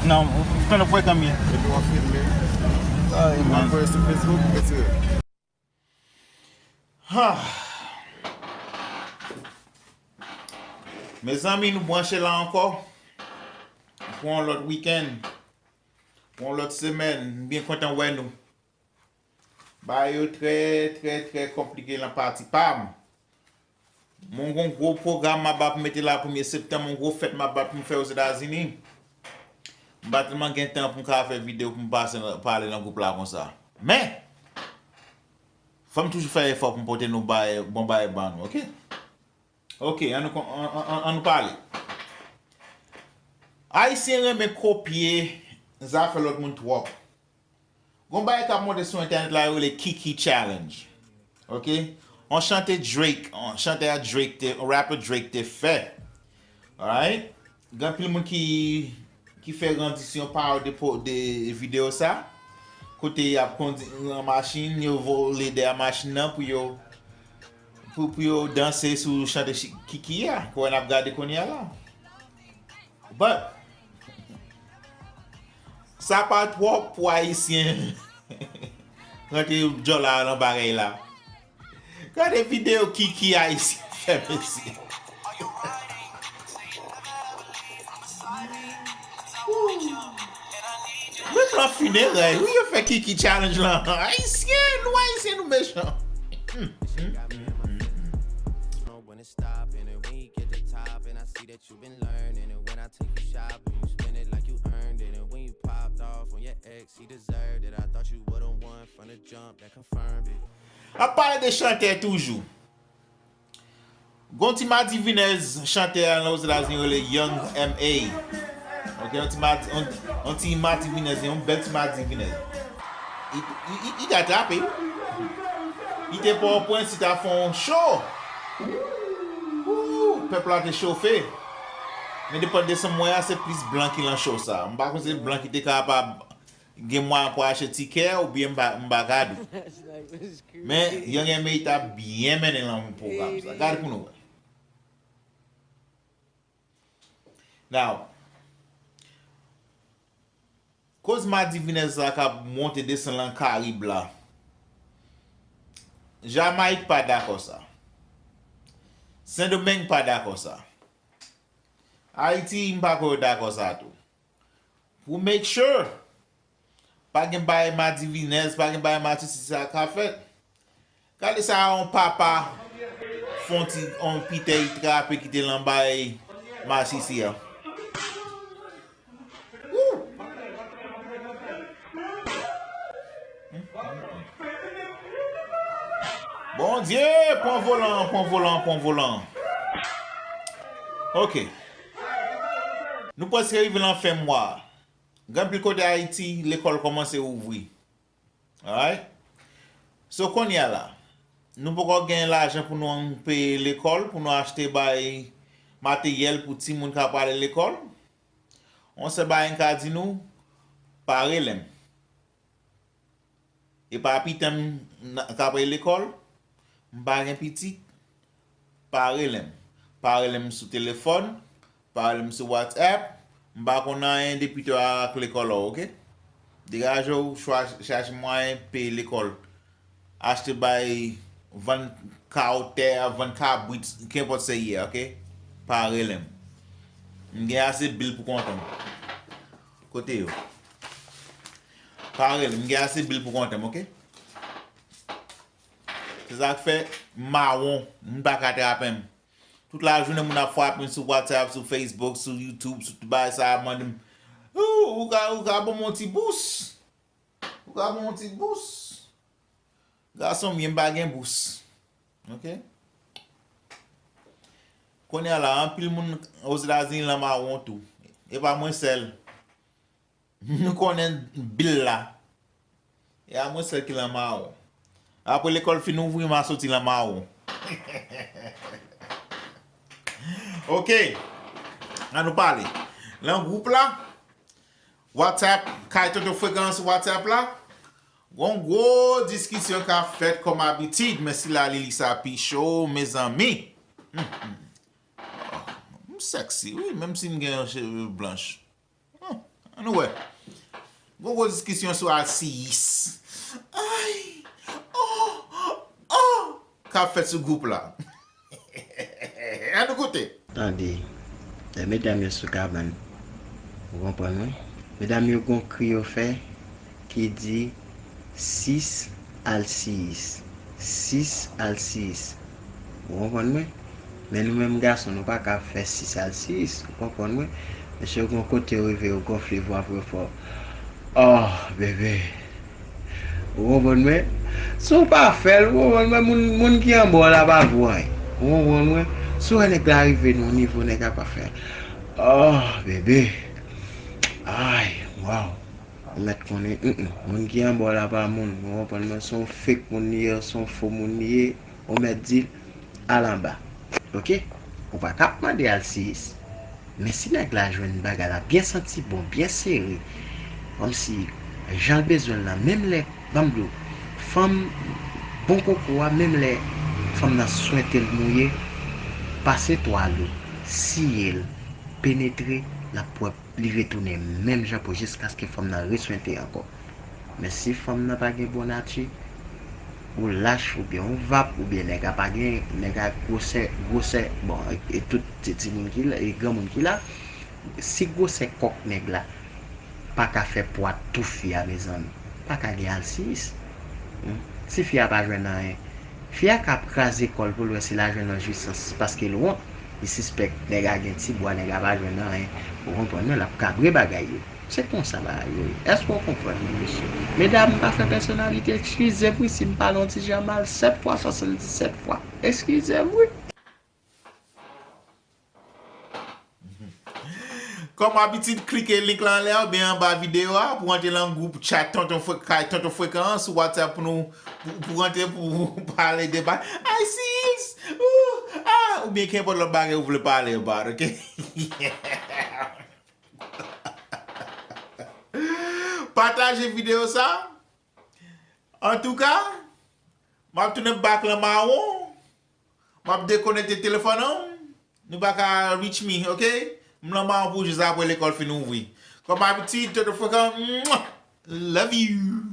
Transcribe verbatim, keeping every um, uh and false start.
Non, ou konn frekan m ye. Epi w ap filme. Sa, e man. W ap voye sou Facebook, retire. Ha. Mezanmi, nou branche la ankò. Pou yon lòt wikenn. Pou yon lòt semèn. M byen kontan wè nou. Bagay yo trè, trè, trè konplike nan pati pa m. Mwen gon gwo pwogram m ap ba pou mete la premye septanm, yon gwo fèt m ap ba pou m fè Ozetazini. M pa tèlman gen tan pou m ka fè videyo pou m pase nan, pale nan gwoup la konsa. Men, fò m toujou fè efò pou m pote nou bay, bon bagay ban nou, oke? Oke, an nou, an, an, an, an nou pale. Ayisyen renmen kopye zafè lòt moun twòp. Gon bagay k ap monte sou entènèt la, yo rele Kiki Challenge. Oke? On chante Drake, on chantè a Drake te, on rapper Drake te fè. Alright? Gen anpil moun ki, ki fè randisyon pawòl de, po- de videyo sa. Kote y ap kondi nan machin, yo vole dèyè machin nan pou yo, pou, pou yo danse sou chante chi- Kiki a. Kò n ap gade kounye a la. But, sa pa twòp pou Ayisyen rantre djòla nan bagay la. Gade videyo Kiki Ayisyen fè, mesye. Menm lan finerèy, wi, yo fè Kiki Challenge lan. Ayisyen, nou Ayisyen, nou mechan. When it stop and then when you get the top and I see that you been learning and when I take you shopping you spend it like you earned it and when you popped off on your ex he deserved it I thought you were the one from the jump that confirmed it. Ap pale de chantè toujou. Gon ti madivinèz chantè a nan Ozetazini rele Young M A. Ok, yon ti mad, yon, yon ti madivinèz, yon bèl ti madivinèz. Li, li, li, li t atrape, wi. Li te Pòtoprens, li t ap fè yon show. Ooh, pèp la te chofe. Men depi desanm mwen an, se plis blan ki lan show sa. M pa konn si se blan ki te kapab gen mwayen pou achte tikè oubyen m pa, m pa ka di. Men, Young M A ta byen mennen lan pwogram sa. Gade pou nou wè. Now, koz madivinèz sa k ap monte desann lan Karib la. Jamayik pa dakò sa. Sendomeng pa dakò sa. Ayiti, m pa kwè yo dakò sa tou. Pou make sure pa gen bagay madivinèz, pa gen bagay masisi a ka fèt. Gade sa, yon papa fè yon ti, yon pitèy trape kite l anba masisi a. Woo! Bondye, pran volan, pran volan, pran volan. Ok. Nou prèske rive nan fen mwa. Gen anpil kote Ayiti, lekòl kòmanse ouvri. Alright? So, kounye a la, nou poko gen lajan pou nou peye lekòl, pou nou achte bay materyèl pou timoun ka prale lekòl. Yon sèl bagay m ka di nou, pa rele m. E pa pita m nan- ka prale lekòl, m pa gen pitit, pa rele m. Pa rele m sou telefòn, pa rele m sou WhatsApp, m pa konn anyen depi w ak lekòl ou, ok? Degaje w, chwa- chache mwayen peye lekòl. Achte bay, vann kawo tè, vann kabrit, kenpòt sa ye, ok? Pa rele m. M gen ase bil pou kontan m. Kote yo? Pa rele m, m gen ase bil pou kontan m, ok? Se sa k fè m mawon, moun pa ka trape m. Tout lajounen moun ap frape m sou WhatsApp, sou Facebook, sou YouTube, sou tout bagay sa, ap mande m, ou, ou ka, ou ka ban m yon ti bous? Ou ka ban m yon ti bous? Gason m ye, m pa gen bous. Ok? Kounye a la, anpil moun Ozetazini lan mawon tou. E pa mwen sèl. Nou konnen bil la. E a mwen sèl ki lan mawon. Apre lekòl fin ouvri, m a soti lan mawon. Ok. An nou pale. Lan gwoup la, WhatsApp, kay Tonton Frekan sou WhatsApp la, gon gwo diskisyon k ap fèt kòm abitid, men sila li, li sa pi cho, mezanmi. Hmm, hmm. M sexy, wi, menm si m gen yon cheve blanch. Hmm. Nou wè. Gwo gwo diskisyon sou alsiyis. Ay! Oh! Oh! K ap fèt sou gwoup la. Ann nou koute. Tande, lè medam yo sou kabann, ou konprann mwen? Medam yo gon kri yo fè ki di sis al siyis. Sis al siyis. Ou konprann mwen? Men nou menm gason, nou pa ka fè sis al siyis. Ou konprann mwen? Mesye yo gon kote yo rive, yo gonfle vwa pou yo fè w, oh, bebe. Ou konprann mwen? Si w pa fè l, ou konprann mwen, moun, moun ki anba w la pa pou anyen. Ou konprann mwen? Si w wè nèg la rive nan yon nivo, nèg la pa fè, oh, bebe. Ay, waw. Ou mèt konnen, mm, mm, moun ki anba w la pa moun. Ou konprann mwen? Se yon fake moun li ye, se yon fo moun li ye. Ou mèt di l, al anba. Oke? Ou pa ka ap mande al siyis. Men si nèg la jwenn bagay la byen santi bon, byen sere, kòmsi jan l bezwen l lan, menm lè, ban m di w, fanm bon koko a, menm lè fanm nan swete l mouye, pase twal ou, siye l, penetre, l ap wè li retounen menm jan pou jiskaske fanm nan reswente ankò. Men si fanm nan pa gen bon nati, ou lach oubyen ou vap oubyen nèg la pa gen, nèg la gwosè, gwosè, bon, e, e tout ti, timoun ki la, e granmoun ki la, si gwosè kòk nèg la pa ka fè pwa tou fi a, mezanmi, pa ka gen alsiyis. Hmm. Si fi a pa jwenn anyen, fi a ka ap kraze kò l pou l wè si l a jwenn yon jwisans, paske l wont, li sispèk nèg la gen ti bwa, nèg la pa jwenn anyen. Ou konprann mwen, l ap kabre bagay yo. Se konsa bagay yo ye. Èske w konprann mwen, mesye? Medam, m pa fè pèsonalite, eskize m wi si m pale yon ti jan mal, sèt fwa swasanndisèt fwa. Eskize m wi. Kòm abitid, klike link la anlè a oubyen anba videyo a pou w antre nan gwoup chat Tonton Fre-, kay Tonton Frekan an sou WhatsApp pou nou, pou, pou w antre pou w pale de ba-, ay sis! Ou, ah! Oubyen kenpòt lòt bagay ou vle pale about, oke? Pataje videyo sa. Antouka, m ap tounen back lan mawon. M ap dekonekte telefòn an. Nou pa ka reach me, oke? M lan mawon pou jis apre lekòl fin ouvri. Kòm abitid, Tonton Frekan, love you.